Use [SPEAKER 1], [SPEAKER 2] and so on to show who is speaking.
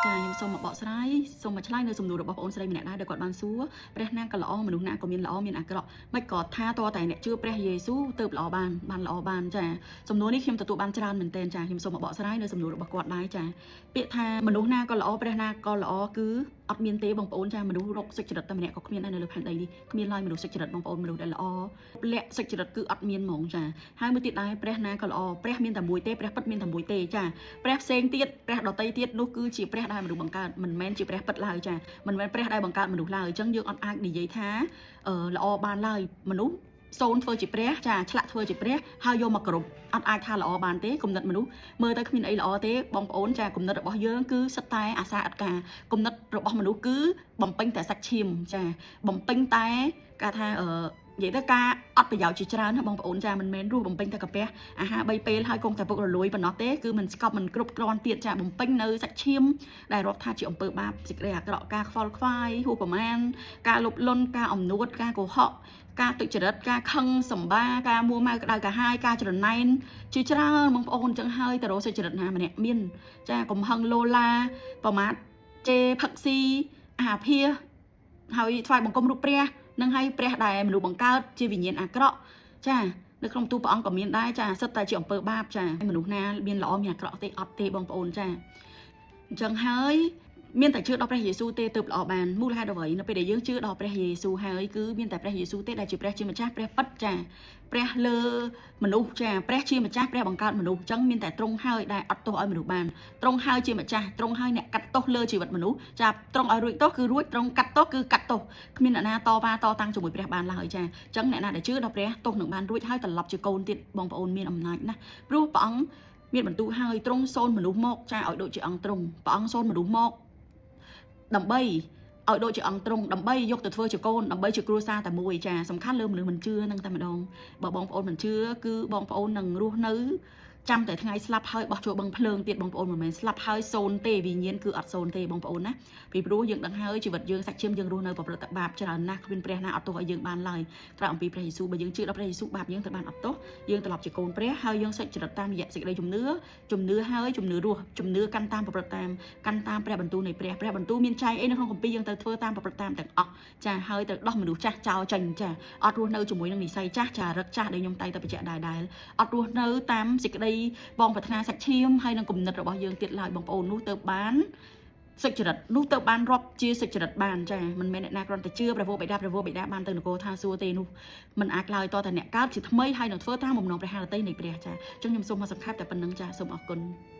[SPEAKER 1] ចាខ្ញុំសូមមកបកស្រាយសូមមកឆ្លើយនៅសំណួររបស់បងអូនស្រីម្នាក់ដែរដែលគាត់បានសួរព្រះណាក៏ល្អមនុស្សណាក៏មានល្អមានអាក្រក់មិនក៏ថាតតែអ្នកជឿព្រះយេស៊ូវទៅល្អបានបានល្អបានចាសំណួរនេះខ្ញុំទទួលបានច្រើនមែនទែនចាខ្ញុំសូមមកបកស្រាយនៅសំណួររបស់គាត់ដែរចាពាក្យថាមនុស្សណាក៏ល្អព្រះណាក៏ល្អគឺអត់មានទេបងប្អូនចាមនុស្សរកសុចរិតតែម្នាក់ក៏គ្មានដែរនៅលើផែនដីនេះគ្មានឡើយមនុស្សសុចរិតបងប្អូនមនុស្សដែលល្អលាក់សុចរិតគឺអត់មានហ្មងចាហើយមួយទៀតដែរព្រះណាក៏ល្អព្រះមានតែមួយទេព្រះពិតមានតែមួយទេចា ព្រះផ្សេងទៀតព្រះដតីទៀតនោះគឺជាព្រះដែលមនុស្សបង្កើតមិនមែនជាព្រះពិតឡើយចាមិនមែនព្រះដែលបង្កើតមនុស្សឡើយអញ្ចឹងយើងអត់អាចនិយាយថាអឺល្អបានឡើយមនុស្សសូនធ្វើជាព្រះចាឆ្លាក់ធ្វើជាព្រះហើយយកមកគ្រប់អត់អាចថាល្អបានទេគំនិតមនុស្សមើលទៅគ្មានអីល្អទេបងប្អូនចាគំនិតរបស់យើងគឺសិតតែអាសាអត់ការគំនិតរបស់មនុស្សគឺបំពេញតែសាច់ឈាមចាបំពេញតែគេថាអឺនិយាយទៅការអត់ប្រយោជន៍ជាច្រើនណាបងប្អូនចាមិនមែនរស់បំពេញតែកាពះ អាហារ3ពេលហើយគង់តែពុករលួយប៉ុណ្ណោះទេគឺមិនស្កប់មិនគ្រប់គ្រាន់ទៀតចាបំពេញនៅសាច់ឈាមដែលរាប់ថាជាអំពើបាបសេចក្តីអាក្រក់ការខ្វល់ខ្វាយហួសប្រមាណការលុបលន់ការអំនួតការកុហកការទុច្ចរិតការខឹងសម្បាការមួម៉ៅក្តៅកាហាយការច្រណែនជាច្រើនបងប្អូនអញ្ចឹងហើយទៅរកសុចរិតណាម្នាក់មានចាកំហឹងលោឡាប្រមាថជេរផឹកស៊ីអាភាសហើយថ្វាយបង្គំរូបព្រះនឹងឲ្យព្រះដែលមនុស្សបង្កើតជាវិញ្ញាណអាក្រក់ចានៅក្នុងទូព្រះអង្គក៏មានដែរចាសិតតែជាអំពើបាបចាមនុស្សណាមានល្អមានអាក្រក់ទេអត់ទេបងប្អូនចាអញ្ចឹងហើយមានតែជឿដល់ព្រះយេស៊ូវទេទើបល្អបានមូលហេតុអ្វីនៅពេលដែលយើងជឿដល់ព្រះយេស៊ូវហើយគឺមានតែព្រះយេស៊ូវទេដែលជាព្រះជាម្ចាស់ព្រះពិតចាព្រះលើមនុស្សចាព្រះជាម្ចាស់ព្រះបង្កើតមនុស្សអញ្ចឹងមានតែទ្រង់ហើយដែលអត់ទោសឲ្យមនុស្សបានទ្រង់ហើយជាម្ចាស់ទ្រង់ហើយអ្នកកាត់ទោសលើជីវិតមនុស្សចាទ្រង់ឲ្យរួចទោសគឺរួចទ្រង់កាត់ទោសគឺកាត់ទោសគ្មានអ្នកណាតវ៉ាតតាំងជាមួយព្រះបានឡើយចាអញ្ចឹងអ្នកណាដែលជឿដល់ព្រះទោសនឹងបានរួចហើយត្រឡប់ជាកូនទៀតបងប្អូនមានអំណាចណាស់ព្រោះព្រះអង្គមានបន្ទូលហើយទ្រង់សូនមនុស្សមកចាឲ្យដូចជាអង្គទ្រង់ព្រះអង្គសូនមនុស្សមកដើម្បីឲ្យដូចជាអង្គទ្រង់ដើម្បីយកទៅធ្វើជាកូនដើម្បីជាគ្រួសារតែមួយចាសំខាន់លើមនុស្សមិនជឿនឹងតែម្ដងបើបងប្អូនមិនជឿគឺបងប្អូននឹងរស់នៅចាំតែថ្ងៃស្លាប់ហើយបោះចូលបឹងភ្លើងទៀតបងប្អូនមិនមែនស្លាប់ហើយសូន្យទេវិញ្ញាណគឺអត់សូន្យទេបងប្អូនណាពីព្រោះយើងដឹងហើយជីវិតយើងសាច់ឈាមយើងរស់នៅប្រព្រឹត្តបាបច្រើនណាស់គ្មានព្រះណាអត់ទោសឲ្យយើងបានឡើយក្រៅអំពីព្រះយេស៊ូវបើយើងជឿដល់ព្រះយេស៊ូវបាបយើងទៅបានអត់ទោសយើងត្រឡប់ជាកូនព្រះហើយយើងសុចរិតតាមរយៈសេចក្តីជំនឿជំនឿហើយជំនឿរស់ជំនឿកាន់តាមប្រព្រឹត្តតាមកាន់តាមព្រះបន្ទូលនៃព្រះព្រះបន្ទូលមានចែងអីនៅក្នុងគម្ពីរយើងត្រូវធ្វើតាមប្រព្រឹត្តតាមទាំងអស់ចាហើយត្រូវដោះមនុស្សចាស់ចោលចេញចាអត់រស់នៅជាមួយនឹងនិស័យចាស់ចារឹកចាស់ដែលខ្ញុំតែងតែបញ្ជាក់ដែរដែរអត់រស់នៅតាមសេចក្តីបងប្រាថ្នាសាច់ឈាមហើយនឹងគំនិតរបស់យើងទៀតឡើយបងប្អូននោះទៅបានសុចរិតនោះទៅបានរាប់ជាសុចរិតបានចាមិនមែនអ្នកណាគ្រាន់តែជឿព្រះវរបិតាព្រះវរបិតាបានទៅនគរថាសួគ៌ទេនោះมันអាចឡើយតតែអ្នកកើតជាថ្មីហើយនឹងធ្វើតាមបំណងព្រះハរតីនៃព្រះចាអញ្ចឹងខ្ញុំសូមមកសង្ខេបតែប៉ុណ្្នឹងចាសូមអរគុណ។